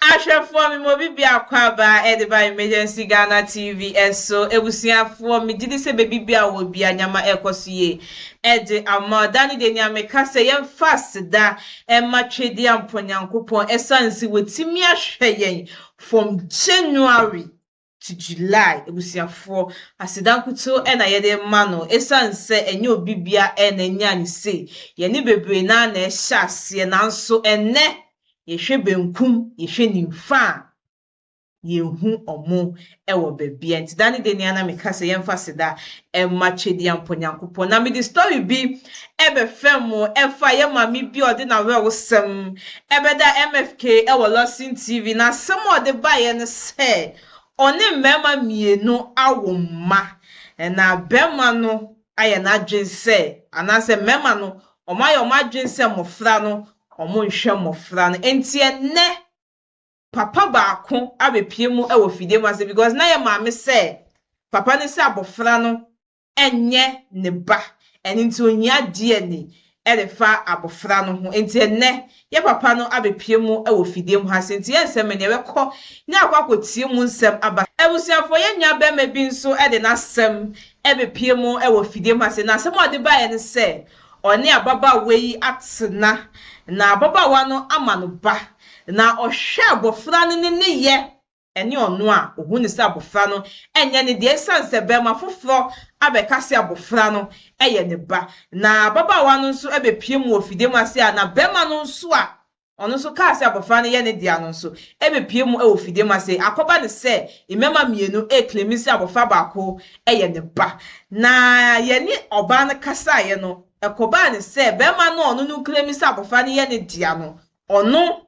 Ahwɛfoɔ me ma obi biako aba ɛde ba Emergency Ghana TV ɛso. Abusuafoɔ, megye di sɛ baabi bia wɔ bia nyama ɛkɔ so yie ɛde ama ɔda ne deɛ. Nea meka sɛ yɛmfa aseda ɛma Twedeampɔ Nyankopɔn, ɛsiane sɛ wɔtumi ahwɛ yɛn from January to July. Abusuafoɔ, aseda nkuto ɛna yɛde ma no, ɛsiane sɛ ɛnyɛ obi bia ɛna anya ne sei. Yɛne bebree naa na ɛhyɛ aseɛ, nanso ɛnɛ yɛhwɛ benkum, yɛhwɛ nimfa a, yɛnhu ɔmo ɛwɔ baabi a. Nti da ne de nea na meka sɛ yɛmfa aseda ɛma Twedeampɔ Nyankopɔn. Na mede story bi ɛbɛfɛm mu ɛfa yɛ maame bi a ɔde n'awerɛwosɛm ɛbɛda MFK ɛwɔ Lawson TV. Na asɛm a ɔde baeɛ no sɛ ɔne mmarima mmienu awo mma, na bɛrima no ayɛ n'adwene sɛ, anaasɛ mmarima no ɔmo ayɛ ɔmo adwene sɛ mmɔfra no, ɔmo nhwɛ mmɔfra no. Nti ɛnɛ papa baako abɛpie mu ɛwɔ fidie mu ase, because na yɛ maame sɛ papa no sɛ abɔfra no ɛnyɛ ne ba, ɛno nti ohia DNA ɛde fa abɔfra no ho. Nti ɛnɛ yɛ papa no abɛpie mu ɛwɔ fidie mu ha se. Nti yɛn nsɛm no yɛbɛkɔ ne akɔ akɔtie mu nsɛm aba. Abusuafoɔ, yɛn nua bɛrima bi nso ɛde n'asɛm ɛbɛpie mu ɛwɔ fidie mu ha se. Na asɛm a ɔde baeɛ no sɛ ɔne ababaawa yi atena, na ababaawa no ama no ba, na ɔhwɛ abɔfra no ne ne yɛ ɛne ɔno a ohun ne sɛ abɔfra no ɛnyɛ ne deɛ, ɛsiane sɛ bɛrima foforɔ abɛka sɛ abɔfra no ɛyɛ ne ba. Na ababaawa no nso ɛbɛpie mu wɔ fidie mu ase a, na bɛrima no nso a ɔno nso kaa sɛ abɔfra no yɛ ne dea no nso ɛbɛpie mu ɛwɔ fidie mu ase. Akɔba ne sɛ mmarima mmienu ɛclaim sɛ abɔfra baako ɛyɛ ne ba. Na yɛne ɔbaa no kasaeɛ no, ɛkɔbaa ne sɛ bɛrima no a ɔno no claim sɛ abɔfra no yɛ ne dea no, ɔno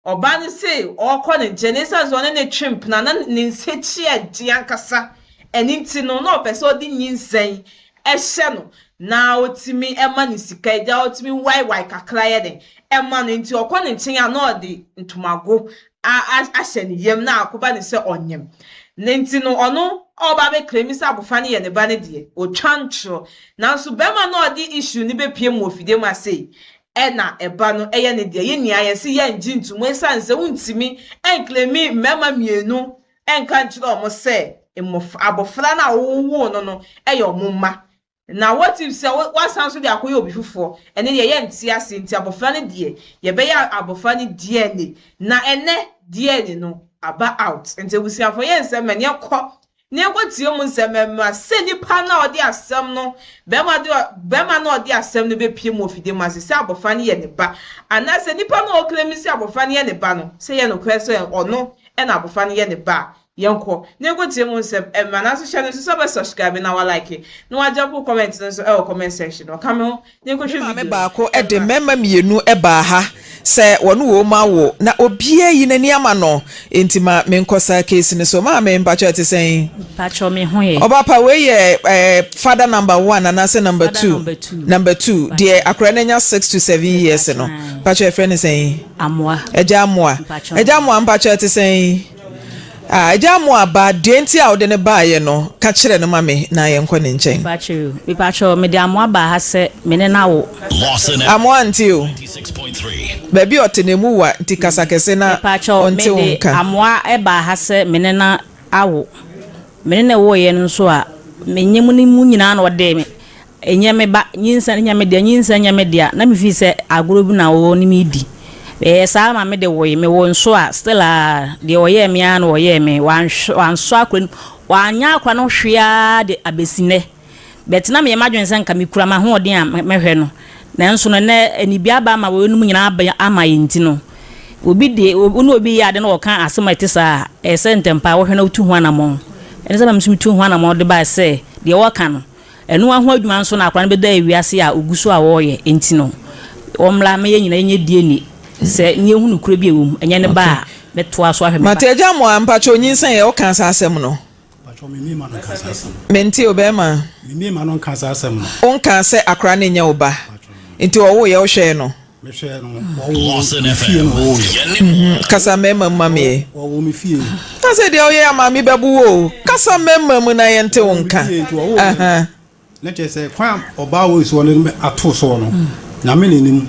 ɔbaa no se ɔrekɔ ne nkyɛn na esiane sɛ ɔne ne twe mpena na ne nsa akyi ɛde ankasa, ɛne nti no na ɔpɛ sɛ ɔde nyinsɛn ɛhyɛ no na ɔtumi ɛma ne sika agya, ɔtumi waewae kakra yɛ den ɛma no. Nti ɔkɔ ne nkyɛn a, na ɔde ntomago ahyɛ ne yam na akɔba ne sɛ ɔnyam ne. Nti no ɔno ɔba abɛclaim sɛ abɔfra no yɛ ne ba no deɛ, ɔtwa ntorɔ. Nanso bɛrima no a ɔde issue no bɛpie mu wɔ fidie mu ase ɛna ɛba no ɛyɛ ne deɛ, yɛn nyinaa yɛsi yɛn ngye ntomu, ɛsiane sɛ wontumi ɛnclaim mmarima mmienu ɛnka nkyerɛ wɔn sɛ mmɔfra, abɔfra no a wɔwoo no ɛyɛ wɔn mma. Na what if sɛ wasan so de akɔyɛ obi foforɔ? Ɛne deɛ yɛnte ase. Nti abɔfra no deɛ, yɛbɛyɛ abɔfra no DNA, na ɛnɛ DNA no aba out. Nti abusuafo, yɛn nsɛm mɛ yɛkɔ na yɛnkɔtie mu nsɛm mɛma sɛ nipa no a ɔde asɛm no, bɛrima de bɛrima no a ɔde asɛm no bɛpie mu wɔ fidie mu ase sɛ abɔfra no yɛ ne ba, anaasɛ nipa no a ɔclaim sɛ abɔfra no yɛ ne ba no, sɛ yɛ nokorɛ sɛ ɔno ɛna abɔfra no yɛ ne ba a. Yɛnkɔ na yɛnkɔtie mu nsɛm ɛma. Nanso hyɛ no nso sɛ ɔbɛ subscribe na walike na wagya comment no nso ɛwɔ comment section. Ɔka me ho na yɛnkɔhwɛ maame video. Baako de mmarima mmienu baa ha sɛ wɔne wɔn mu awo na obiara yi n'ani ama no. Nti ma menkɔ saa case no so. Maame, mpakyɛ, ɛte sɛn? Pakyɛ, me ho yɛ. Ɔbapa, wei yɛ father number one anaasɛ number Father two? Number two. Number two deɛ, akora no anya 6 to 7 years no. Mpakyɛ, yɛfrɛ no sɛn? Amoa. Ɛgya Amoa. Mpakyɛ. Ɛgya Amoa, mpakyɛ, ɛte sɛn? Ah, Ɛgya Amoa ba deɛ, nti a wode ne baayɛ no, ka kyerɛ no ma me na yɛnkɔ ne nkyɛn. Pakyɛ o. Mepakyɛ, mede Amoa baa ha sɛ me ne no awo. Lawson Amoa nti o 96.3. baabi a ɔte ne mu wa, nti kasa kɛse na Mepakyɛ, ɔnte wo mede nka. Amoa baa ha sɛ me ne no awo. Me ne no woeɛ no nso a, menyɛ mu no mu nyinaa na ɔde me. Ɛnyɛ me ba, nyinsɛn nyɛ me dea, nyinsɛn nyɛ me dea. Na mefi sɛ agorɔ bi na wɔwɔ ne me di. Ɛyɛ saa ma mede woe. Mewɔ nso a, still a, deɛ ɔyɛɛ me ara na ɔyɛɛ me. Wansɔ akora no, wanyɛ akora no hwee ara de abɛsi nnɛ. But na meyɛ m'adwene sɛ nka mekura m'ahoɔden a mɛhwɛ no. Nanso no nnɛ anibia aba ama wɔnom nyinaa aba ama yɛn. Nti no obi de wo ne obi yɛ ade na ɔka asɛm a ɛte saa a, ɛyɛ sɛ ntɛmpa a wɔhwɛ na wotu ho anammɔn. Ɛne sɛ ma me nso metu ho anammɔn de baa sɛ deɛ wɔka no, ɛno ho adwuma nso na akora no bɛda ewiase a ogu so a wɔreyɛ. Nti no wɔmmra ma yɛn nyinaa yɛnyɛ DNA sɛ ne yɛhu nokorɛ bi a ɛwɔ mu. Ɛnyɛ ne ba a, mɛtoa so ahwɛ me ba. Mate. Agya Amoa, mpakyɛ, onyinsɛn yɛ woka saa asɛm no? Patro, me mma no nka saa asɛm. Mente o, bɛrima. Me mma no nka saa asɛm no. Wonka sɛ akora no nyɛ wo ba, nti ɔwo yɛ wohwɛɛ no? Mehwɛ no, wɔwo Lawson me fie FM. no wɔwo yɛ. Kasa mmarima mu ma meɛ. Wɔwo me fie. Na sɛ deɛ woyɛ ama me bɛbo wo o, kasa mmarima mu na yɛnte wo nka. Wɔwo me fie nti wɔwo yɛ. Na kyerɛ sɛ kwan a ɔbaa wɔ soɔ no ato soɔ no, Nyame n'anim.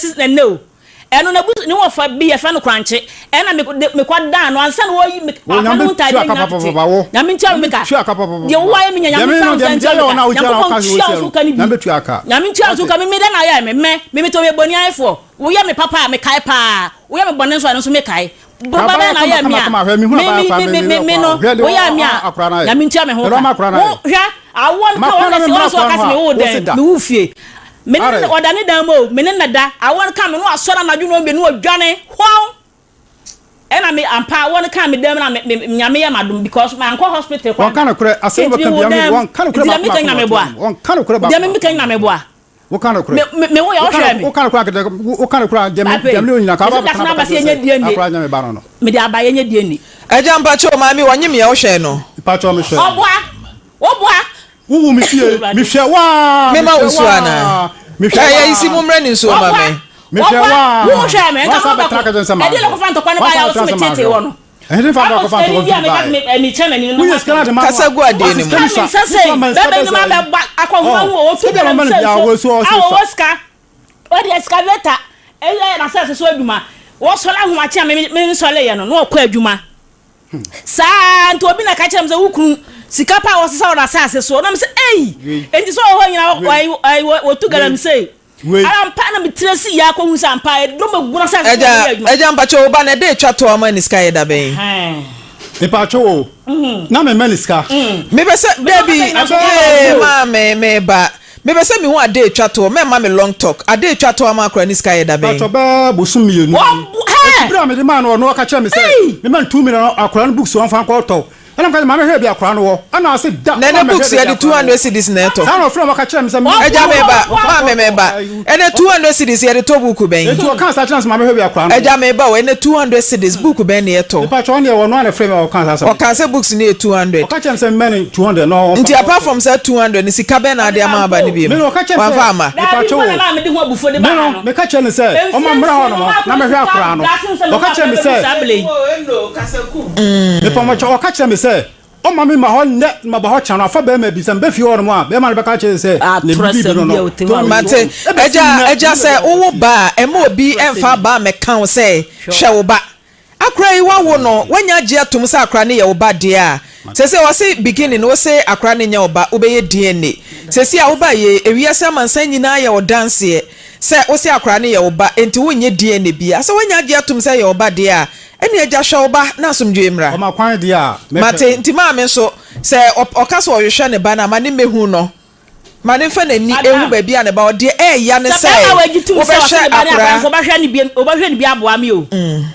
bɛsi ɛnnɛ o. Ɛno na bu ne wɔfa bi yɛfrɛ no korankye ɛna me de mekɔ dan no ansa na wɔyi me Wo papa nyame no ho ntaadeɛ tua ka nyinaa tete papapapa wo. nyame ntua me Nyame ka tua ka papapapa. deɛ woayɛ me nya Deɛ nyame me fa no wo deɛ nsa me ntua deɛ me yɛ ka na wotua na nyankopɔn woka sɛ ntua wo wotua so no. ka no bi Nyame bɛtua ka. nyame ntua wo so Wate? ka me me dɛ na ayɛ me mɛ me metɔ yɛ bɔni ayɛfoɔ woyɛ me papa a mekae paa woyɛ me bɔne nso a ɛno nso mekae. Papa bɛn na ɔyɛ me a me me me me no woyɛ me a nyame ntua me ho ka wo hwɛ awoɔ no ka wɔn sɛ wɔn sɛ ɔka sɛ me wo dɛn me wo fie me ne ɔda ne dan mu o me ne na da awoɔ no ka me no asɔre anadwo no ɔmmienu ɔdwane hɔn ɛna me ampa awoɔ no ka me dan mu na me me nyame yɛ m'adom because mankɔ hospital kora Wɔnka nokorɛ asɛm nti bɛka me wo bia dan mu wɔnka nokorɛ nti deɛ baako meka baako nyina na meboa wɔte wɔnka nokorɛ baako deɛ meka baako nyina na wɔte meboa Woka nokorɛ. Me me wo yɛ wohwɛ me. Woka nokorɛ ankasa woka nokorɛ a deɛ me deɛ me nyina ka aba bɛtena aba bɛka sɛ sɛ akora nyɛ me ba no no. Mede aba yɛnyɛ die ni. Agya mpakyɛw maame wɔnye me a wohwɛ no. Mpakyɛw me hwɛ no. Ɔboa woboa. Wo wo me fie me hwɛ waa me ma wo nsuo anaa. Me hwɛ waa. Ɛyɛ yi si mo mmerɛ ne nsuo ma me. Me hwɛ waa. Wo hwɛ me nka mo bɛko ɛdeɛ na kɔfa ntɔkwa no baayɛ a wo se me tete wɔ no. Ɛhe fa ntɔkwa ntɔkwa firi baeɛ? Kasa gu adeɛ no mu. Ɔde excavator ɛyɛ n'asase so adwuma. Wɔsɔre ahomakye a me nsɔre yɛ no na ɔkɔ adwuma. Saa nti obi na ka kyerɛ me sɛ wo kunu sika pa a wɔsesa wɔ n'asase so na me sɛ ei enti sɛ ɔwɔ hɔ nyinaa wɔtu galamsey. Wei. Ara ampa na me tiri asi yɛ akɔhu sɛ ampa ɛdɔm agu na sɛ Agya, agya mpakyɛ wo ba no ɛda etwa toɔ ama ne sika yɛ da bɛn? Mpakyɛ o, na me mma ne sika. Me pɛ sɛ, dabi, ee maame, me ba, me pɛ sɛ me hu ada etwa toɔ, mɛ mma me long talk, ada etwa toɔ ama akora ne sika yɛ da bɛn? Mpakyɛ bɛɛ bosom mienu ni, eti bere a me de maa no ɔno ɔka kyerɛ me sɛ me ma no 2 million akora no books ɔnfa nkɔ tɔ. Ɛna meka sɛ, Maame hwɛ baabi a akwadaa no wɔ. Ɛna ɔse, Da, Na ɛnɛ maame hwɛ books baabi a yɛde akwadaa no 200 wɔ. cedis na ɛtɔ. Saa na ɔfrɛ me ɔka kyerɛɛ me sɛ me. Agya meba, maame meba. Ɛnɛ 200 cedis yɛde tɔ buuku bɛn? Enti ɔkaa saa kyerɛɛ me sɛ, Maame hwɛ baabi a akwadaa no wɔ. Agya meba o, ɛnɛ 200 cedis buuku bɛn na yɛtɔ? Mepakyɛ ɔno deɛ ɔno ara na ɛfrɛɛ me a ɔkaa saa asɛm no. Ɔkaa sɛ books no yɛ 200. Ɔka kyerɛɛ me sɛ memmɛ no 200 na ɔmfa Nti nkɔ apart from saa 200 no sika bɛn na ade ama aba no biom? Me no ɔka kyerɛɛ me sɛ, Wamfa amma? Mepakyɛ o, me no meka kyerɛɛ no sɛ ɔmma mmra hɔnom na mɛhwɛ akwadaa no. Ɔka kyerɛɛ me sɛ. Mepamɔkyɛ ɔka kyerɛ me sɛ ɔmma me mma hɔ nnɛ na maba hɔ kyena no afa bɛrima bi sɛ meba fie hɔ nom a bɛrima no bɛka akyerɛ sɛ ne bibi no no to Mate agya agya sɛ wowo ba a ɛma obi ɛmfa aba mmɛka wo sɛ hwɛ wo ba akora yi wawo no wanya agye atom sɛ akora no yɛ wo ba deɛ a sɛsɛ wɔse beginning wo se akora no nyɛ wo ba wobɛyɛ DNA sɛsi a woba yɛ ewiase amansan nyinaa yɛ wo danseɛ sɛ wo se akora no yɛ wo ba enti wonyɛ DNA bia sɛ wanya agye atom sɛ ɛyɛ wo ba deɛ a Ɛnneɛ agya hwɛ wo ba na asomdwoeɛ mmra. Ɔma kwan deɛ a, mɛhwɛ Mate, no. nti maame nso, sɛ ɔka sɛ ɔhwehwɛ ne ba no a, ma no mmɛhu no. Ma no mfa n'ani nhu Madam, baabi a ne ba wɔ. Deɛ ɛɛya ne sɛ sɛ bɛrima wei gye tom sɛ ɔse wobɛhwɛ ne ba ne akwadaa akwadaa. nka ɔbɛhwɛ no bi ɔbɛhwɛ no bi aboa me o.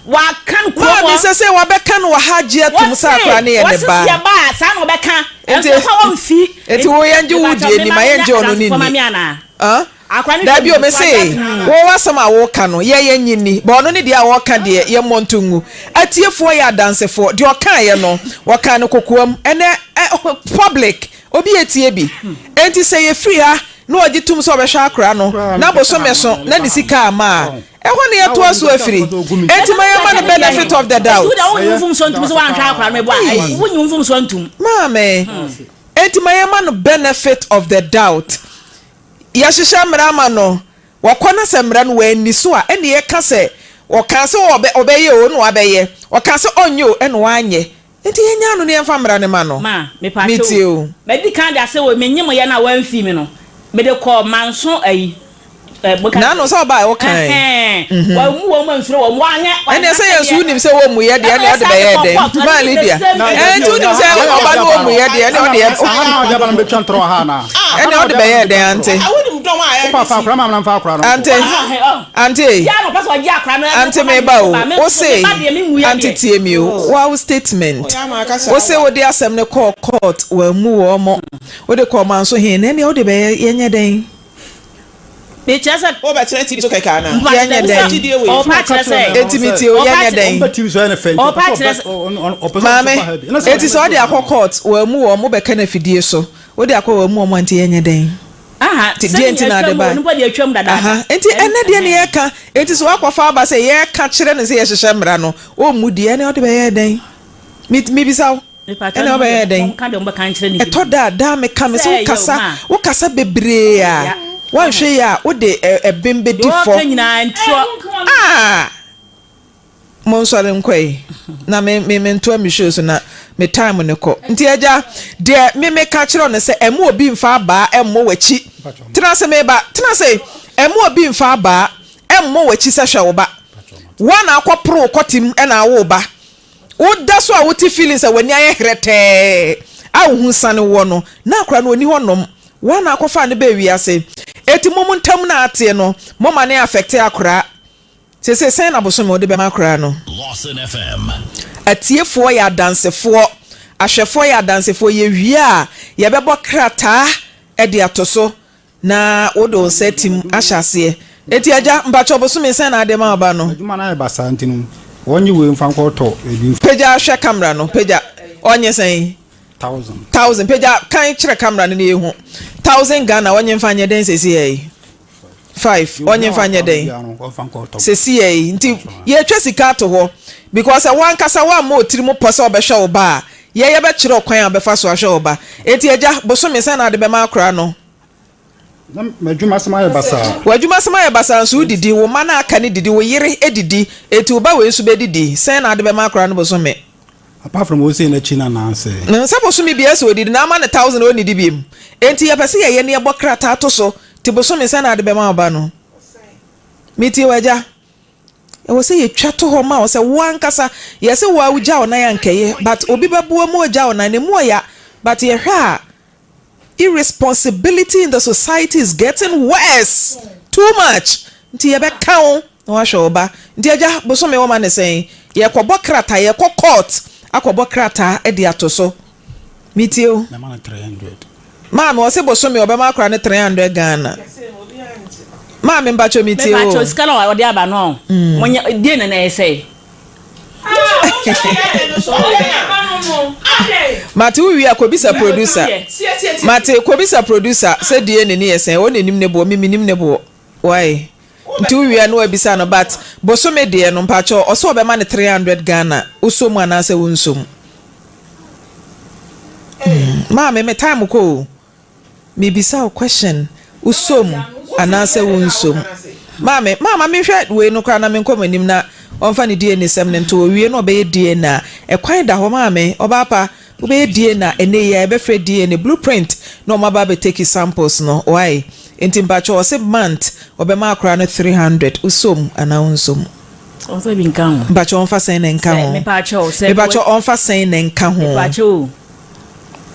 Waka no kurom Maame, hɔ. sɛsei wabɛka no wɔ ha agye atom sɛ Wɔse akwadaa no yɛ ne wɔse ba. sɛ yɛba a saa na ɔbɛka. Nti, Ɛnso ɛkɔ a ɔmfi. nti wo yɛngye wo Mepakyɛw deɛ me nni, ma ma menyɛ yɛngye ɔno ne adansefoɔ ma nni. me anaa? Huh? Akwadaa no hwɛ Dabi o, no me so se, agye atom. wo w'asɛm a woka no, yɛ yɛ nnye nni, but ɔno ne deɛ a ɔreka deɛ, yɛ mmɔ nto ngu. Atiefoɔ yɛ adansefoɔ, deɛ ɔkaeɛ no, ɔkaa no kokoam, ɛnɛ ɛ, public, obi atie bi. Enti sɛ yɛfiri ha na ɔgye tom sɛ ɔbɛhwɛ akora no, na bosome so na ne sika amma a, ɛhɔ na yɛtoa so afiri. Enti ma yɛmma no benefit of the doubt. Enti wo deɛ wonnye wo mfomsoɔ ntom sɛ woanhwɛ akora no, meboa, wonnye wo mfomsoɔ ntom. Maame, enti ma yɛmma no benefit of the doubt. Yɛhyehyɛ mmara ma no, wɔkɔ na sɛ mmara no wanni so a, ɛnna yɛka sɛ ɔkaa sɛ ɔbɛ ɔbɛyɛ o, ɛnna wabɛyɛ, ɔkaa sɛ ɔnyɛ o, ɛnna wanyɛ. Enti yɛnnyaa no na yɛmfa mmara no ma no. Ma, mepaakyɛw Metie o, o. madi kan de asɛ wɔ me nyemyɛ no a wamfii me no, mede kɔɔ manso ayi. Naano sɛ ɔbaa wo kan. Wɔammu wɔn ansuro wɔn, wɔanyɛ. Ɛnneɛ sɛ yɛn nso wonim sɛ wɔmmu yɛ deɛ ɛnneɛ ɔde bɛyɛɛ dɛn? Maa Lydia. Ɛɛ nti wonim sɛ ɔba no wɔmmu yɛ deɛ ɛnneɛ ɔde yɛ. Ɛnneɛ ɔde bɛyɛɛ dɛn ante? Ante ante ante meba o wo se ante tie mi o wa wo statement wo se wode asɛm no kɔɔ court wɔammu wɔn wode kɔɔ manso he na ɛnneɛ wode bɛyɛ yɛnyɛ dɛn? Mekyerɛ sɛ. Wobɛtena TV so kɛkɛ anaa? Yɛnyɛ dɛn? Gyidie wei. Ɔpa kyerɛ sɛ. Enti metie o, yɛnyɛ dɛn? Ɔpa kyerɛ sɛ. Maame, enti sɛ ɔde akɔ court, wɔammu wɔn, wobɛka no afidie so, wode akɔ wɔammu wɔn a, nti yɛnyɛ dɛn? Aha, Nti deɛ nti na ade bae? Nipa deɛ atwam dadaada. Aha, nti ɛnɛ deɛ ne yɛka, enti sɛ wakɔfa aba sɛ yɛka kyerɛ no sɛ yɛhyehyɛ mmara no, ɔmmu deɛ, ɛnɛ ɔde bɛyɛ dɛn? Mebisa wo. Ɛna wobɛyɛ dɛn? Ɛtɔ da a, daa meka, mese wokasa, wokasa bebree a, woanhwɛ yie a, wode ɛbem bɛdi fɔ. Ah! Monsɔre nkɔ yi, na me, me, mentoa me show so na me time no kɔ. Nti agya, deɛ me meka kyerɛ no sɛ, ɛmo obi mfa abaa ɛmmɔ w'akyi. Tena ase meba, tena ase. Ɛmo obi mfa abaa ɛmmɔ w'akyi sɛ hwɛ wo ba. Woa na akɔ poro wo kɔte mu na awo wo ba. Wo da so a wote feeling sɛ w'ani ayɛ herɛtɛɛ a wo ho sane woɔ no, na akora no ɔnni hɔ nom. Woa na akɔfaa no baa wiase. Eti mom ntam na ateɛ no, moma no affect akora. Seesei sɛn na bosome wode bɛma akora no? Atiefoɔ yɛ adansefoɔ, ahwɛfoɔ yɛ adansefoɔ, yɛwie a yɛbɛbɔ krataa de ato so Na wode wo nsa atim ahyɛ aseɛ. Enti agya, mpakyɛw bosome sɛn na ade ma wo ba no? Adwuma no ayɛ basaa nti no, wɔnye wei mfa nkɔtɔ ebi mfa. Pagya hwɛ camera no, pagya. Ɔnye sɛn? Thousand. Thousand, pagya kan kyerɛ camera no na yɛhu. Thousand Ghana, ɔnye mfa nyɛ dɛn seesei yi? Five, ɔnye mfa nyɛ dɛn? Seesei yi, nti yɛtwa sika ato hɔ because sɛ wankasa woammɔ wo tirim pɔ sɛ wobɛhwɛ wo ba a, Yɛ yɛbɛkyerɛ wo kwan a wobɛfa so ahwɛ wo ba. Enti agya, bosome sɛn na wode bɛma akora no? Na m'adwumasɛm ayɛ basaa. W'adwumasɛm ayɛ basaa nso wodidi, wo mma no a aka no didi, wo yere didi, enti wo ba wei nso bɛdidi. Sɛn na wode bɛma akora no bosome? Apart from osei no akyi no anaasɛ? Sɛ bosome biara sɛ ɔdidi na ama no thousand a ɔnnidi biom. Enti yɛpɛ sɛ yɛyɛ na yɛbɔ krataa to so. Nti bosome sɛn na wode bɛma wo ba no? Metie wo agya. Ɛwɔ sɛ yɛtwa to hɔ ma wo sɛ wo ankasa, yɛse wo a wogya wo nan a nkɛyɛ but obi bɛboa mu agya wo nan no, ɛmu ɔya but yɛhwɛ a irresponsibility in the society is getting worse too much nti yɛbɛka wo na woahwɛ wo ba. Nti agya bosome wɔma no sɛn? Yɛkɔbɔ krataa, yɛkɔ court akɔbɔ krataa de ato so. Metie o. Mɛma no 300. Maame ɔse bosome ɔbɛma akora no 300 Ghana. Maame mpakyɛ metie o. Mepakyɛ sika na ɔde aba no monyɛ deɛ na na ɛsɛ. Mate wo wie a kɔbisa producer. Mate kɔbisa producer sɛ DNA ne yɛ sɛn ɔna nim ne boɔ me menim ne boɔ. Wai nti wo wie a na wabisa no but bosome deɛ no mpakyɛw ɔsɛ ɔbɛma no 300 Ghana wosɔ mu anaasɛ wonsɔ mu Maame me time kɔ o mebisa wo question wosɔ mu anaasɛ wonsɔ mu Maame maama menhwɛ wei no koraa na menkɔ m'anim na ɔmfa ne DNA sɛm no nto owie na ɔbɛyɛ DNA a ɛkwan da hɔ maame ɔbaa pa Wobɛyɛ DNA a ɛnɛ yi a yɛbɛfrɛ DNA blue print na wɔn aba abɛ take samples no wai nti mpakyɛw ɔse month ɔbɛma akora no 300 wosɔ mu anaa wonsɔ mu. Ɔnfa bi nka ho. Mpakyɛw ɔnfa sɛn na nka ho. Mepakyɛw sɛ. Mepakyɛw ɔnfa sɛn na nka ho. Mepakyɛw o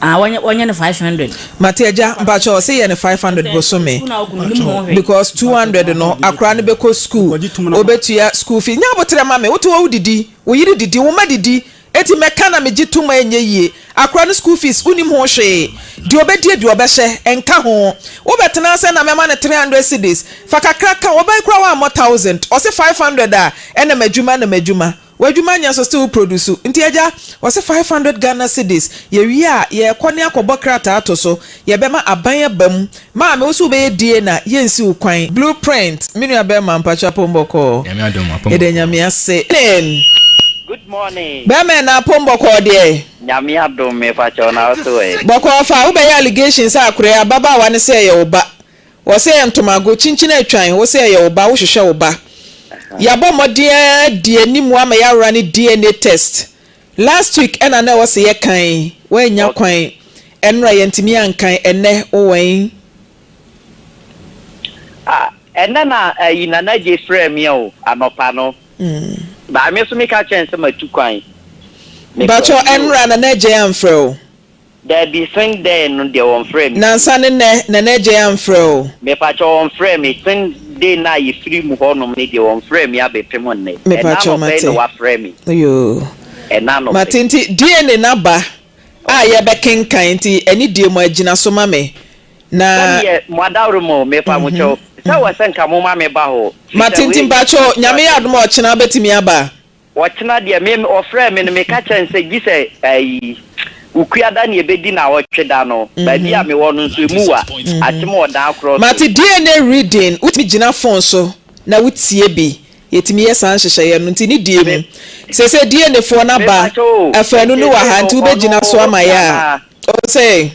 ah wɔnyɛ wɔnyɛ no 500. Mate agya mpakyɛw ɔse yɛ no 500 bosome because 200 no akora no bɛkɔ school obetua school fees nya aboterɛ ma me wote hɔ wodidi wo yere didi wo mma didi Enti mɛka na megye tom a ɛnyɛ yie. Akora no school fees wonim ho hwee. Deɛ ɔbɛdie deɛ ɔbɛhyɛ ɛnka ho. Wobɛtena ase na mɛma no 300 cedis. Fa kakra ka ho, ɔbaa yi koraa wammɔ thousand. Ɔse 500 a ɛna m'adwuma na m'adwuma. W'adwuma nyɛ nso still wo produce. Nti agya, ɔse 500 Ghana cedis. Yɛwie a yɛrekɔ ne akɔbɔ krataa ato so. Yɛbɛma aban aba mu. Maame wo so wobɛyɛ DNA yɛnsi wo kwan. Blue print me nua bɛɛma mpakyɛ apom bɔkɔɔ Nyame adom apom yɛda bɔkɔɔ. Nyame ase. Morning Good morning. bɛɛma ɛna apom bɔkɔɔ deɛ. Nyame adom me fakyɛw na wo so ɛ. Bɔkɔɔ fa wo bɛyɛ allegation sɛ akorɛ ababaawa no sɛ ɛyɛ wo ba wɔ sɛ ɛyɛ ntomago kyinkyin atwan wo sɛ ɛyɛ wo ba wo hwehwɛ wo ba yabɔ mmɔden ara di animu ama yɛ run DNA test Last week ɛna na ɛwɔ se yɛ kan woannya kwan ɛnora yɛntumi ankan ɛnɛ wo wɛn. Ah ɛnɛ na ayi Nana Gye frɛɛ me o anɔpa no but me nso me ka kyerɛ no sɛ matu kwan. Mpakyɛw ɛnora Nana Agyei amfrɛ wo? Dabi sen dɛn no deɛ wɔnfrɛɛ me bio. Nansa ne nnɛ Nana Adjei amfrɛ wo? Mepakyɛw wɔnfrɛɛ me, sen day no a yɛfiri mu hɔ nom no deɛ wɔnfrɛɛ me abɛpem nnɛ. Ɛnnɛ Mepakyɛw anɔpa yi mate. na wafrɛ me. Yoo. Ɛnnɛ anɔpa Mate yi. nti DNA no aba a Okay. yɛbɛkenkan nti anidie mu agyina so ma me na. Sɛdeɛ mo adaworoma o, mepa mo kyɛw, sɛ wɔ sɛ nka moma me ba hɔ, firi Mate sɛ nti wei nyɛ mpakyɛw Nyame yɛ asɛm. adom a ɔkyena wobɛtumi aba? Ɔkyena deɛ me ɔfrɛɛ me no meka kyerɛɛ no sɛ gye sɛ ayi Wukuada na yɛbɛdi naawɔtwe da no, baabi a mewɔ no nso ɛmu wa, akyem wɔ dan korɔ so. Mate DNA reading, wotumi gyina phone so na wotie bi, yɛtumi yɛ saa nhyehyɛeɛ no nti ne die mu. Seesei DNA foɔ no aba, Mepakyɛ o, afaanu no wɔ seesei ha no nti ɔno wobɛgyina so ɔwɔ ama bi yɛ a, anaa? ose.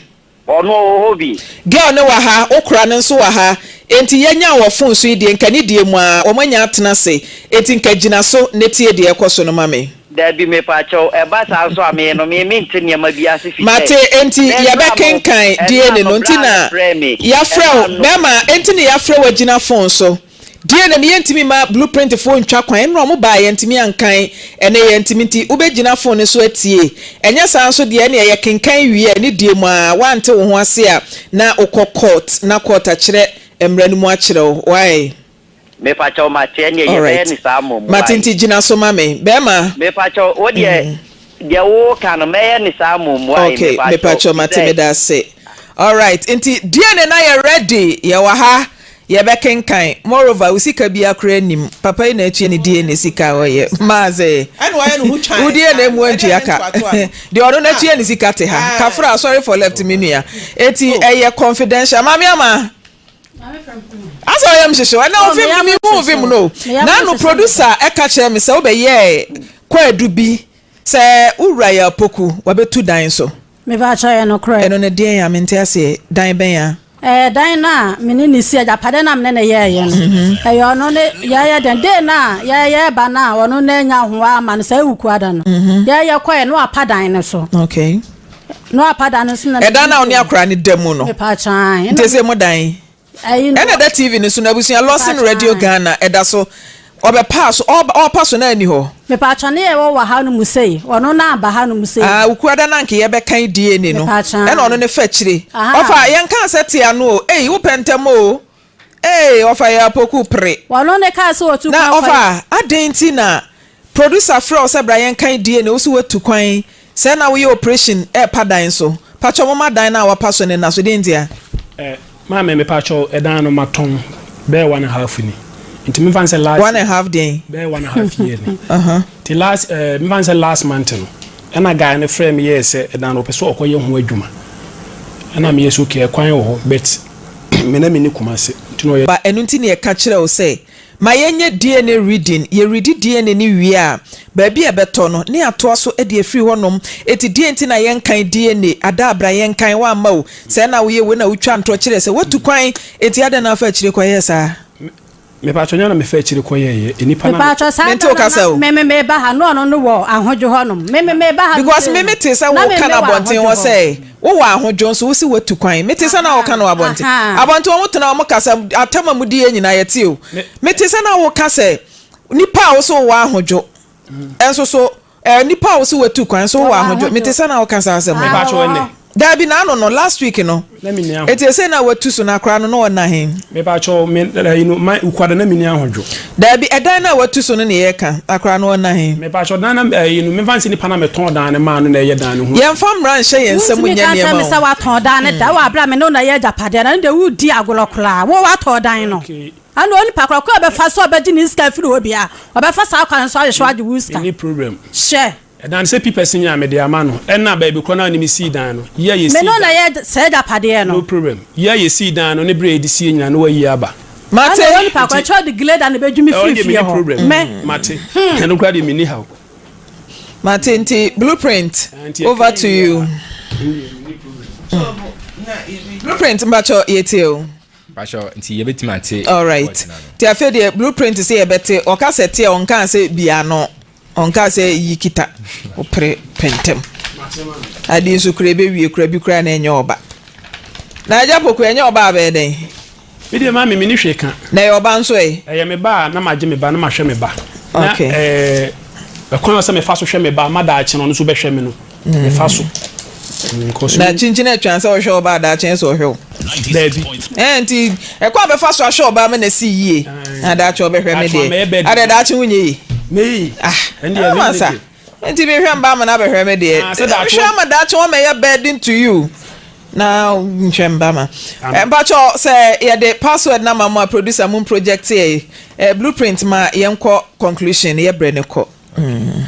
Ɔno ɔwɔ hɔ bi. Girl no wɔ ha, wo kora no nso wɔ ha, enti yɛnyaa wɔ phone so yi deɛ nka ne deɛ mu ara wɔn anya atena ase, enti nka gyina so na tie deɛ ɛrekɔ so no ma me. Dabi mepakyɛw, ɛba saa nso a me no me mente nneɛma bi ase fisɛ Mate, enti me bra no yɛbɛkenkan ɛnora DNA no no, nti bra no na frɛɛ me yɛafrɛ wo, ɛnora no. bɛɛma, enti na yɛafrɛ wo agyina phone so. DNA no yɛntumi mma blueprint foɔ ntwa kwan, ɛnora ɔmo baa yɛntumi ankan, ɛnɛ yɛntumi nti wobɛgyina phone no so atie, ɛnyɛ saa nso deɛ ɛneɛ yɛkenkan wie a ɛne die mu aa woante wo ho ase a na wokɔ court na court akyerɛ mmara no mu akyerɛ wo, wai? Mepakyɛw mate ɛneɛ yɛbɛyɛ Alright, ne saa mmom mate wai. nti gyina so ma me, bɛɛma. Mepakyɛw wo deɛ deɛ woka no mɛyɛ ne saa mmom wai Ok, mepakyɛw mepakyɛw mate fisɛ. meda ase. Alright, nti DNA no ayɛ ready, yɛwɔ ha yɛbɛkenkan. Moreover, wo sika biara koraa nnim, papa yi na atua ne DNA sika a ɔyɛ. Maase, Ɛna wayɛ ne ho twan wo saa DNA no, mu ɛdeɛn antua ne ka. ntoatoa no? Deɛ ɔno no Ah, atua ne sika te ha. ah, Kafra, sorry for left me nua. Eti oh. ɛyɛ confidential. Maame Ama, asɛ ɔyam hyehye wo, ɛnɛ wo Oh, me vim no, yam mehu wo hyehye vim wo. no o. Me yam N'ano hyehye me producer ɛka kyerɛ me sɛ wobɛyɛɛ kwaadu bi sɛ wo wura yɛ apoku, wabɛtu dan so. Mepakyɛw ɛyɛ nokorɛ. Ɛno no deɛn a mente aseɛ, dan bɛn a? Ɛyɛ dan no a me ne no si, agyapadeɛ no a me ne no yɛeɛ no, ɛyɛ ɔno ne yɛyɛ dɛn, day no a yɛyɛ ba no a ɔno na anya ahoa ama no saa Awukuada no, yɛyɛ kɔeɛ na wapa dan no so. Okay. Na wapa dan no so na Ɛdan no a wo ne akwadaa no da mu no. Mepakyɛw ae. Nti ɛsɛ mo dan? Ɛyi no. Ɛna ɛda TV no so no abusua Lawson Radio Ghana ɛda so ɔbɛpaa so ɔba ɔpa so na ɛni hɔ. Mepaatwɔ ne yɛ wɔ wɔ ha nom sei ɔno na aba ha nom sei. Ah wukuada na anka yɛ bɛ kan DNA no Mepaatwɔ ɛna ɔno ne fa akyire Ahaa. ɔfa yɛn kaa sɛ te ano o ei wo pɛ ntɛm o ei ɔfa yɛ apoku pere. Ɔno ne kaa sɛ ɔtu Na kwan kɔ. ɔfa adɛn nti na Producer frɛ wo sɛ bra yɛnkan DNA wo so watu kwan sɛɛ na woyɛ operation ɛɛpa dan so pakyɛw momma dan no a wapa so no nna so deɛ ntia? Eh maame mepakyɛw ɛdan no matɔn bɛyɛ one and half ni nti memfa no sɛ last One and half deɛn? bɛyɛ one and half year ni nti last eh memfa no sɛ last month no ɛna guy no frɛ me yɛɛ sɛ ɛdan no ɔpɛ sɛ ɔkɔyɛ ho adwuma ɛna meyɛ sɛ okay ɛkwan wɔ hɔ but me na menni Kumasi nti na ɔyɛ Ba ɛno nti na yɛka kyerɛ wo sɛ Ma yɛnyɛ DNA reading, yɛ readi DNA no wie a, baabi a ɛbɛtɔ no, ne yɛatoa so de afiri hɔ nom. Enti deɛn nti na yɛnkan DNA? Ada bra yɛnkan, woamma o, sɛɛ na woyɛ wei na wotwa ntorɔ kyerɛ sɛ woatu kwan, enti adɛn na wofa akyire kɔyɛɛ saa? Mepakyɛw nyɛ na mefa akyire kɔyɛɛyɛ, nnipa na. Mepakyɛw saa Mente da wo no kasa na o. me me meba ha na ɔno no wɔ ahodwo hɔ nom, me me meba ha nom Because sei me no me tee sɛ na me woka me no wɔ abɔnten ahodwo hɔ hɔ. sɛ wowɔ ahodwo nso wose woatu kwan. Mete sɛ na woka no wɔ abɔnten. Ahaa. Abɔnten wɔn tena wɔn kasa atam a mudi yɛ nyinaa yɛte o. Mete sɛ na woka sɛ nipa a wose wowɔ ahodwo nso so eh, nipa a wose watu kwan nso wowɔ Wɔwɔ ahodwo. ahodwo. Mete sɛ na woka saa asɛm no. Ah, Mepakyɛw wɔwɔ ɛnnɛ. hɔ. Daabi n'ano no last week no. Na menni ahodwo. Eti esei na watu so no akora no na ɔnna he? Mepakyɛw me ɛyi no ma Wukuada na menni ahodwo. Daabi ɛdan no a watu so no na yɛreka akora no ɔnna he? Mepakyɛw dan na ɛyi no memfa nse nipa na metɔn dan no maa no na ɛyɛ dan no ho. Yɛnfa mmara nhyɛ yɛn nsa mu Wontumi nyɛ nka nkyerɛ nneɛma me o. sɛ woatɔn dan no da wɔ abere a me ne wo na ɛyɛ agyapadeɛ no, ɛno deɛ woredi agorɔ koraa. Wo woatɔn dan no. Okay. Ɛnna onipa korɔ, kwan a ɔbɛfa so a ɔbɛgye ne sika afiri hɔ biara, ɔbɛfa saa kwan no so ahwehwɛ wo agye wo sika. Menni problem. Hyɛ. Ɛdan no sɛ pipɛs nyɛ a mede ama no ɛna baabi korɔ no a ɔne me sii dan no yɛ a Me yɛsii ne wo na dan ɛyɛ saa agyapadeɛ no. No problem yɛ a yɛsii dan no ne berɛ a yɛde sie nyinaa na wayi aba. Mate. Ɛnna onipa korɔ, kyɛ ɔde greda na ɛbɛdwi me Ɛhɔ firi deɛ fie menni hɔ. problem Me. Mate ɛno koraa deɛ menni haw. Mate nti blueprint Nti over ɛka to wie you. a ɛndeɛ menni problem. Blueprint mpakyɛ yɛtie o. Mpakyɛ nti yɛbɛtumi ate Alright voice no ano. nti afei deɛ blueprint sɛ yɛbɛte ɔka sɛ teɛ ɔnkaa sɛ bi ano ɔnkaa sɛ yi kita wopere pɛntɛm adeɛ nso kura ɛbɛwie kura bi kura na ɛnyɛ ɔba na agya poku ɛnyɛ ɔba abɛyɛ dɛn. Me deɛ maame menni hwee ka. Na ɛyɛ ɔba nso ɛ. Ɛyɛ me ba a na magye me ba na mahwɛ me ba. Na Okay. ɛɛ ɛkwan a sɛ mefa so hwɛ me ba ma daakye no ɔno nso bɛhwɛ me no mefa so. Because Na kyinkyin atwa sɛ ɔhwɛ ɔba a daakye nso ɔhwɛ wo. Daabi. Ɛɛ nti ɛkwan a bɛfa so ahwɛ ɔba ma na si yie na daakye ɔbɛhwɛ me Daakye deɛ. wamɛyɛ bɛɛdi. Adɛ daakye wonyɛ yie. Mɛyɛ yie. Ah Ɛndeɛ ɛma me sa. deɛ. Nti mehwɛ mba ama no abɛhwɛ me deɛ. Ah, sɛ daakye Hwɛ ama daakye wɔmɛyɛ burden to you. Na nhwɛ mba ma. Mpakyɛ sɛ yɛde password na ma mo a producer mo project yɛ eh, blueprint ma yɛnkɔ conclusion yɛ brɛ ne kɔ. Mm.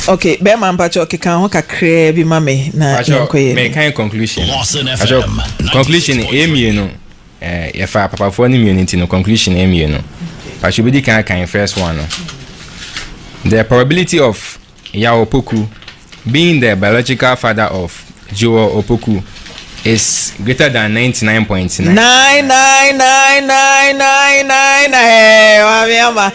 Okay, bɛrima mpakyɛ keka ho kakraa bi ma me na yɛnkɔ yɛ. Mekan conclusion. Mpakyɛ conclusion ɛyɛ mmienu. Eh, yɛfa papafoɔ no mmienu nti no conclusion ɛyɛ mmienu. Mpakyɛ obɛdi kan akan first one no. The probability of Yaw Opoku being the biological father of Joel Opoku is greater than 99.9. 9999999 ɛɛ maame ama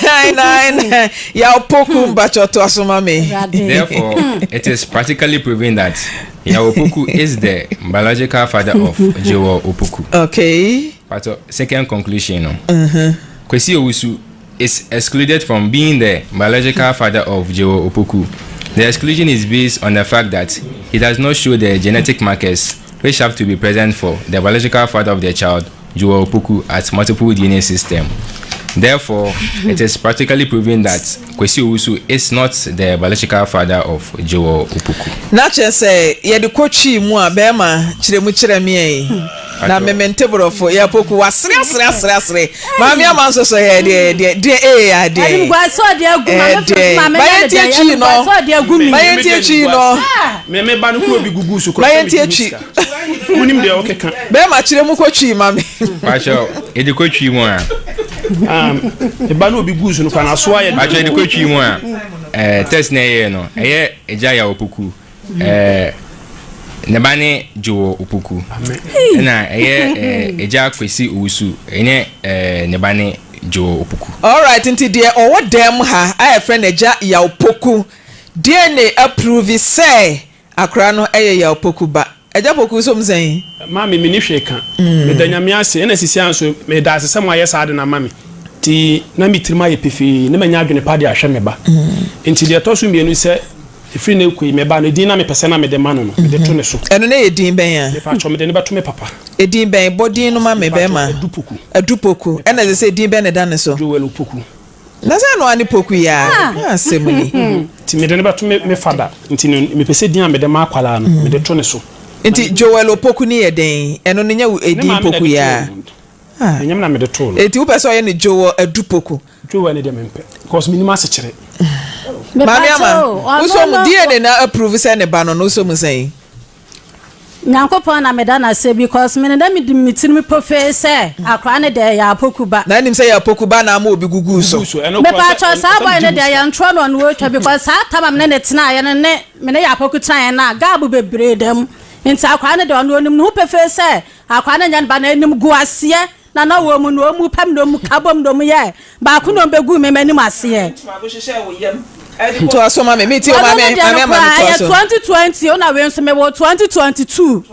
99.9999 Yaw Opoku mpakyɛ to aso ma me. Therefore, it is practically proven that. Yaw Opoku is the biological father of Jewel Opoku. Okay. Pato, second conclusion no. Kwesi Owusu is excluded from being the biological father of Jewel Opoku. The exclusion is based on the fact that he does not show the genetic markers which have to be present for the biological father of the child, Joel Opoku, at multiple DNA system. Therefore, it is practically proven that Kwesi Owusu is not the biological father of Joel Opoku. Na kyerɛ sɛ yɛde kɔ Twi mu a, bɛɛma kyerɛ mu kyerɛ me ei. Na me mente borɔfo. Yɛ Poku wasere asere asere asere. Maame ama nso so yɛ deɛ deɛ deɛ ee adeɛ. Ɛdeɛ. Ma yɛn tie Twi no. Ma yɛn tie Twi no. Me me ba no kuro bi gugu so kura. Ma yɛn tie Twi. Wonim deɛ ɔkeka. Bɛɛma kyerɛ mu kɔ Twi ma me. Pakyɛ yɛde kɔ Twi mu a. Eba no obi gu so no kora na so ayɛ. Pakyɛ yɛde kɔ Twi mu a. Eh, test na ɛyɛ no ɛyɛ Agya Yaw Opoku. Eh, ne ba ne Joe Opoku. Ɛna ɛyɛ eh, Agya Kwesi Owusu ɛne eh, ne ba ne Joe Opoku. Alright, nti deɛ ɔwɔ dan mu ha a yɛfrɛ no Agya Yaw Poku, DNA approvi sɛ Akora no yɛ Yaw Poku ba. Agya Poku nso mu sɛn? Maame menni hwee ka. Meda Nyame ase ɛna sisi ara nso meda ase sɛ moayɛ saa ade no ama me. Nti na me tirim ayɛ pefee na manya adwene pa de ahwɛ me ba. Nti deɛ ɛtɔ so mmienu sɛ ɛfiri nnɛ rekɔ yi me ba no edin na mepɛ sɛ na mede ma no no mede to ne so. Ɛno no yɛ din bɛn a? Mepakyɛw mede no bɛto me papa. Edin bɛn? Bɔ din no ma me bɛrima. Mepakyɛw Adu Poku. Adu Poku. Ɛna ɛsɛ sɛ edin bɛn na ɛda ne so? Joel Opoku. Na sɛ ɛno ara ne poku yi a, na asɛm ni. Nti mede no bɛto me me fada. Nti no mepɛ sɛ din a mede ma akwadaa no, mede to ne so. Nti Joel Opoku no yɛ dɛn? Ɛno no nyɛ wo Ne edin maame na Poku ɛde yi too a? no. Ah. Ɛnyɛ me na mede too no. Nti wopɛ sɛ ɔyɛ no Joel Adu Poku? Joel no deɛ mempɛ because mennim asekyerɛ. Maame Ama, Mepakyɛ o, ɔno wosɔ mu no. DNA na approve sɛ ne ba no no, wosɔ mu sɛn? Nyankopɔn na meda no ase because me no na medim me tirim pofee sɛ akora no deɛ ɛyɛ apoku ba. Na nim sɛ ɛyɛ apoku ba na ama obi guguu so. Mepakyɛw saa boy no deɛ yɛ ntorɔ na ɔno ɔtwa because saa tam a mene ne tenaeɛ no ne mene yɛ apoku tenaeɛ no a gab bebree da mu nti akora no deɛ ɔno ɔnim ne ho pefee sɛ akora no nyɛ ne ba na animguaseɛ Na na wɔn mu na wɔn mu pam na wɔn mu ka bom na wɔn yɛ baako na wɔn bɛguu me m'anim aseɛ. Toa so ma me, metie o Ɔno maame, no deɛ maame no ama me koraa toa ɛyɛ so. 2020 o na wei nso mewɔ 2022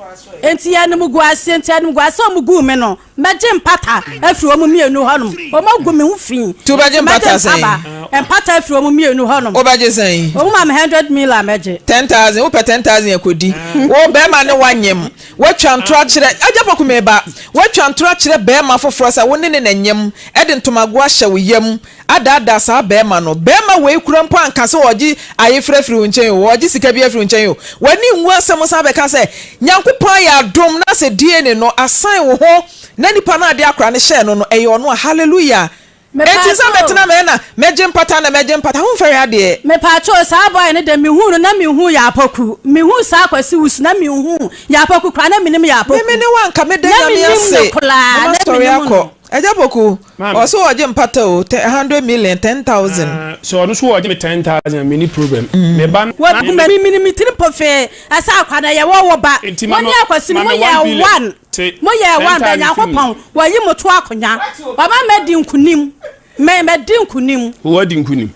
nti yɛ animguaseɛ nti animguaseɛ a wɔn guu me no mɛgye mpata afiri wɔn mmienu hɔnom wɔn agu me ho fi Nti wobɛgye nti mɛgye mpata sɛn? mpaba mpata afiri wɔn mmienu hɔnom Wobɛgye sɛn? wɔn ma me 100 mil a mɛgye. 10,000, wopɛ 10,000 akɔdi. Wo bɛrima ne woanyem. Woatwa ntorɔ akyerɛ, Agya Poku me ba, woatwa ntorɔ akyerɛ barima foforɔ sɛ wo ne no na nyem, de ntomagoa ahyɛ wo yam, adaadaa saa barima no. Barima wei kura mpo anka sɛ ɔregye ayefrɛ afiri wo nkyɛn o, ɔregye sika bi afiri wo nkyɛn o. W'ani nwu asɛm san bɛka sɛ, Nyankopɔn ayɛ adom na sɛ DNA no asan wo ho na nipa no a ɔde akora no hyɛɛ no no, ɛyɛ ɔno a. Hallelujah! Enti sɛ Mepaakyɛw. mɛtena mɛ na mɛgye mpata na mɛgye mpata ho mfɛre adeɛ. Mepaakyɛw saa boy no deɛ mehuu no na menhuu Yaa Poku mehuu saa Kwasi Wusu na menhuu Yaa Poku koraa na menim Yaa Me Poku me ne wo anka meda na Nyame menim no ase koraa na na masɔre menim akɔ. no. Agya Poku, Maame. ɔse ɔgye mpata o, te hundred million, 10,000. Ah, sɛ ɔno nso ɔgye me 10,000 a, menni problem. Me ba no. Wabu m'ani menim me tirim pofee ɛsɛ akwa na yɛwɔ wo ba Nti wo ma ne me, Akwasi no ma mo me one yɛ billion. one. Te Mo yɛɛ one bɛ Nyankopɔn wayi mo to akonya wama madi nkunim me madi nkunim. Wo adi nkunim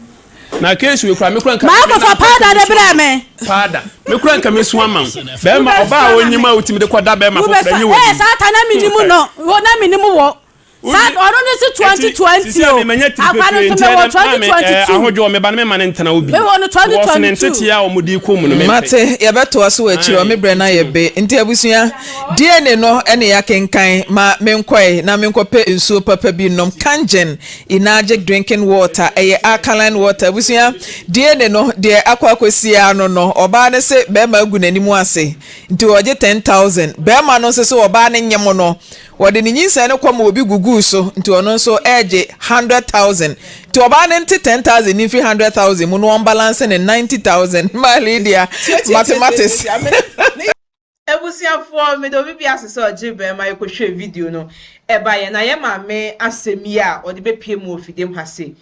na case wei kura me kura nka Maa kɔfa powder de brɛ me. Powder me kura nka me su ama wo bɛrima ɔbaa a onyim a wotumi de kɔ da bɛrima foforɔ enye wɔ Ee saa ta na me nim no wo na me nim wo saa ɔno ne se 2020 o akwa no nso me wɔ 2022. Ahodwo me ba no me ma ne ntena wo bi. Me wɔ no Because ne 2022. nteteɛ a wɔde kɔ mu no me mpɛ. Mate, yɛbɛtoa so wɔ akyiri hɔ, me berɛ no ayɛ be. Nti abusua, DNA no ne yɛakenkan, ma menkɔe na menkɔpɛ nsuo papa bi nnom, Kangen Enagic Drinking Water, ɛyɛ alkaline water. Abusua, DNA no deɛ akɔ akɔsi ara no no, ɔbaa no se barima agu n'anim ase, nti ɔgye 10,000. Barima no nso se ɔbaa no nyem no, Wɔde ne nyinsɛn no kɔ ma obi guguu so nti ɔno nso regye 100,000. Nti ɔbaa no nte 10,000 no mfiri 100,000 mu na ɔmbalanse ne 90,000 ma Lydia mathematics. Abusuafoɔ meda obi biara ase sɛ ɔgye bɛn ma yɛkɔhwɛɛ video no ɛbaeɛ na yɛ maame asɛm yi a ɔde bɛpue mu wɔ fidiem ha sei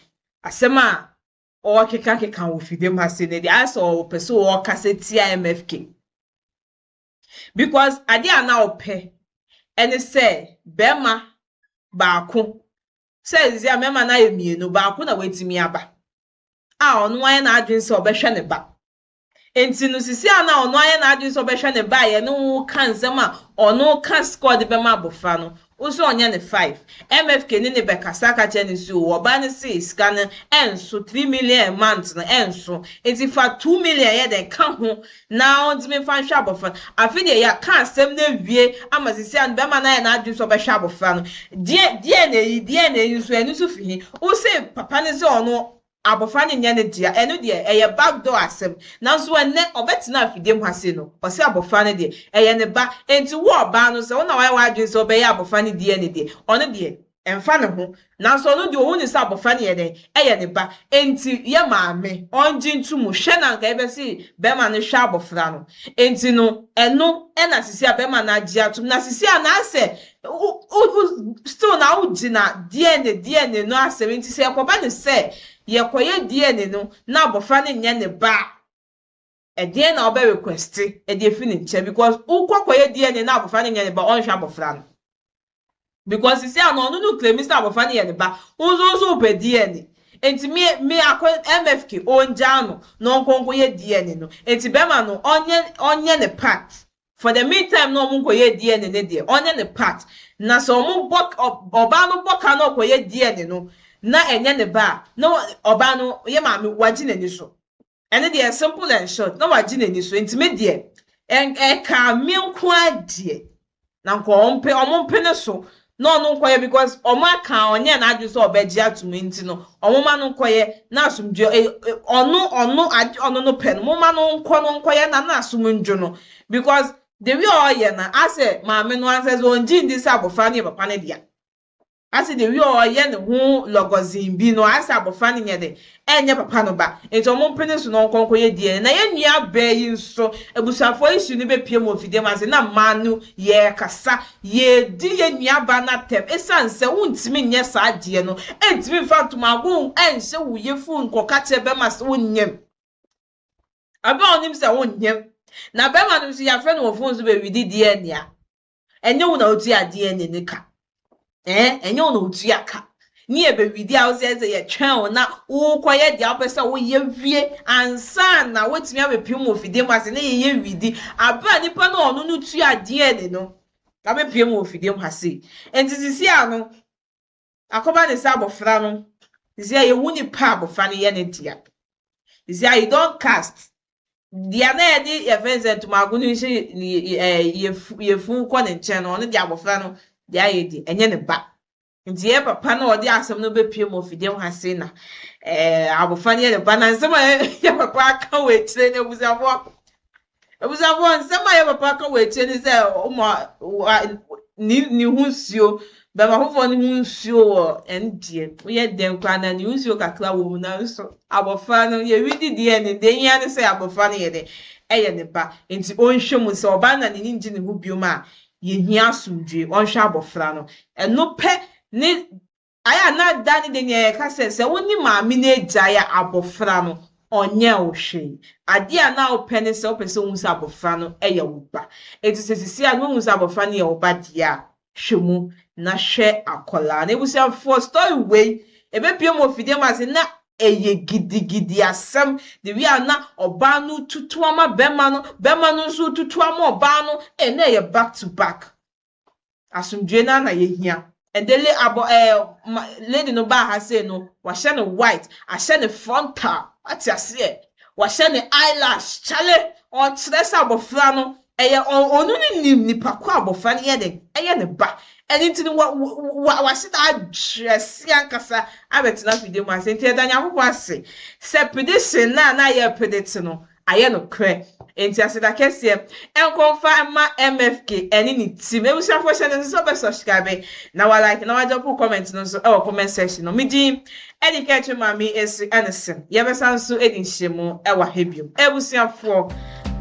asɛm a ɔrekekakeka wɔ fidiem ha sei no deɛ ayɛ sɛ ɔpɛ sɛ ɔrekasa tia MFK. Because adeɛ a na ɔpɛ ɛne sɛ bɛɛma baako, sɛ sisi a mɛɛma no ayɛ mienu, baako na watumi aba a ɔno ayɛ n'adwene sɛ ɔbɛhwɛ ne ba. Enti no sisi a na ɔno ayɛ n'adwene sɛ ɔbɛhwɛ ne ba a yɛne wo ka nsɛm a ɔno ka sika a ɔde bɛma abɔfra no, wo nso ɔnyɛ no five. MFK ne no bɛkasa aka kyerɛ no sɛ oo ɔbaa no se sika no ɛnso, 3 million a month no ɛnso, enti fa 2 million yɛ dɛn ka ho na ɔntumi mfa nhwɛ abɔfra no. Afei deɛ yɛaka asɛm no awie ama sisi a no bɛrima no ayɛ n'adwene sɛ ɔbɛhwɛ abɔfra no. Deɛ deɛ na ɛyi, deɛ na ɛyi nso ɛno nso fi he? Wo se papa no sɛ ɔno abɔfra no nyɛ ne dea, ɛno deɛ ɛyɛ back door asɛm. Nanso ɛnnɛ ɔbɛtena afidie mu ha sei no, ɔse abɔfra no deɛ ɛyɛ ne ba. Enti wo ɔbaa no sɛ wo na wayɛ w'adwene sɛ wobɛyɛ abɔfra no DNA deɛ, ɔno deɛ ɛmfa ne ho. Nanso ɔno deɛ ɔhu ne sɛ abɔfra no yɛ dɛn? Ɛyɛ ne ba. Enti yɛ maame ɔngye nto mu. Hwɛ na anka yɛbɛse bɛrima no hwɛ abɔfra no. Enti no ɛno ɛna sisi a bɛrima no agye atom. Na sisi a na asɛ wo wo still na wogyina DNA DNA no asɛm nti sɛ yɛkɔba no sɛ yɛkɔyɛ DNA no na abɔfra no nyɛ ne ba a, ɛdeɛn na wobɛ request ɛde afi ne nkyɛn because wokɔ kɔyɛ DNA na abɔfra no nyɛ ne ba ɔnhwɛ abɔfra no because sisi a no ɔno no claim sɛ abɔfra no yɛ ne ba wo nso nso wopɛ DNA nti me me akɔ MFK ɔngyaa no na ɔnkɔ nkɔyɛ DNA no nti bɛrima no ɔnyɛ ɔnyɛ ne part for the meantime na ɔmo nkɔyɛ DNA ne deɛ ɔnyɛ ne part na sɛ ɔmo bɔ ɔbaa no bɔ ka na ɔkɔyɛ DNA no na ɛnyɛ ne ba a na ɔbaa no yɛ maame wagye n'ani so ɛno deɛ simple and short na wagye n'ani so nti me deɛ ɛka me nko adeɛ na nka ɔmpe ɔmo mpe ne so na ɔno nkɔyɛ because ɔmo aka ɔnyɛ n'adwene sɛ ɔbɛgye atum nti no ɔmo ma no nkɔyɛ na asomdwe ɛ ɔno ɔno ade ɔno no pɛ no mo ma no nkɔ no nkɔyɛ na na asom ndwo no because the way ɔyɛ no asɛ maame no ansɛ sɛ ɔngye ndi sɛ abɔfra no yɛ papa no dea asɛ the way ɔyɛ ne ho lɔgɔzin bi no asɛ abɔfra no nyɛ de ɛnyɛ papa no ba nti ɔmo mpene so na ɔnkɔ nkɔyɛ DNA na yɛn nua bɛɛ yi nso abusuafoɔ issue no bɛpie mu ofidie mu ase na mmaa no yɛrekasa yɛdi yɛn nua ba n'atɛm esan sɛ wontumi nyɛ saa adeɛ no ɛntumi nfa ntomago ɛnhyɛ wo yefun nkɔka kyerɛ bɛrima sɛ wonyam abɛ a ɔnim sɛ wonyam na bɛrima no nso yɛafrɛ no wɔ phone so bɛwidi DNA a ɛnyɛ wo na otua DNA ne ka ɛɛ ɛnyɛ wo na otua ka ne yɛ bɛwidi a wosɛ sɛ yɛtwɛn wo na wokɔyɛ deɛ wopɛ sɛ woyɛ wie ansa na woatumi abɛpiem wɔ fidie mu ase ne yɛyɛ widi abere a nipa no ɔno no tua DNA no abɛpiem wɔ fidie mu ase nti sisi a no akɔba ne sɛ abɔfra no sisi a yɛwu nipa abɔfra no yɛ ne dea sisi a you don cast deɛ na yɛde yɛfɛn sɛ ntomago no nhyɛ ɛɛ yɛfu kɔ ne nkyɛn no ɔno de abɔfra no deɛ ayɛ di ɛnyɛ ne ba nti yɛ papa no ɔde asɛm no bɛpie mu ofidie mu ha se na ɛɛ abɔfra no yɛ ne ba na nsɛm a yɛ papa aka wɔ akyire no abusuafoɔ abusuafoɔ nsɛm a yɛ papa aka wɔ akyire no sɛ ɔmo wa ne ne ho nsuo bɛrima foforɔ no ho nsuo wɔ ɛn deɛ woyɛ dɛn koraa na ne ho nsuo kakra wɔ mu nanso abɔfra no yɛwi di deɛ ne deɛ hia ne sɛ abɔfra no yɛ dɛ ɛyɛ ne ba nti ɔnhwɛ mu sɛ ɔbaa na n'ani ngye ne ho biom a yɛhia asomdwe ɔnhwɛ abɔfra no ɛno pɛ ne ayɛ a na da ne de nea yɛka sɛ sɛ wo ne maame no agyae a abɔfra no ɔnyɛ wo hwee adeɛ a na wopɛ ne sɛ wopɛ sɛ wohu sɛ abɔfra no yɛ wo ba eti sɛ sisi a na wohu sɛ abɔfra no yɛ wo ba deɛ a hwɛ mu na hwɛ akwadaa na ebusuafoɔ story wei ebepie mu ofidie mu ase na ɛyɛ gidigidi asɛm de wi a na ɔbaa no tutu ama bɛrima no bɛrima no nso tutu ama ɔbaa no ɛna ɛyɛ back to back asomdwe na na yɛhia ɛdele abɔ ɛɛ ma lady no baa ha sei no wahyɛ no white ahyɛ no frontal wate aseɛ wahyɛ no eyelash kyale ɔkyerɛ sɛ abɔfra no ɛyɛ ɔno ne nim nipa ko abɔfra no yɛ de ɛyɛ ne ba ɛne nti no wa wa wahyɛ da adrɛse ankasa abɛtena fidie mu ase nti ɛda Nyankopɔn ase sɛ prediction na na yɛ predict no ayɛ no korɛ nti aseda kɛseɛ nkɔmfa ma MFK ɛne ne team ebusuafoɔ hyɛ no nso sɛ ɔbɛ subscribe na wa like na wa drop comment no nso ɛwɔ comment section no medin ɛde ka ɛtwe maame esi ɛne sem yɛbɛsa nso ɛdi nhyɛmu ɛwɔ ha biom ebusuafoɔ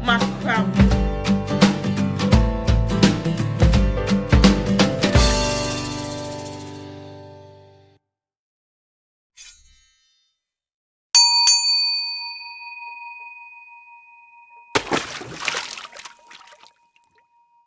makra.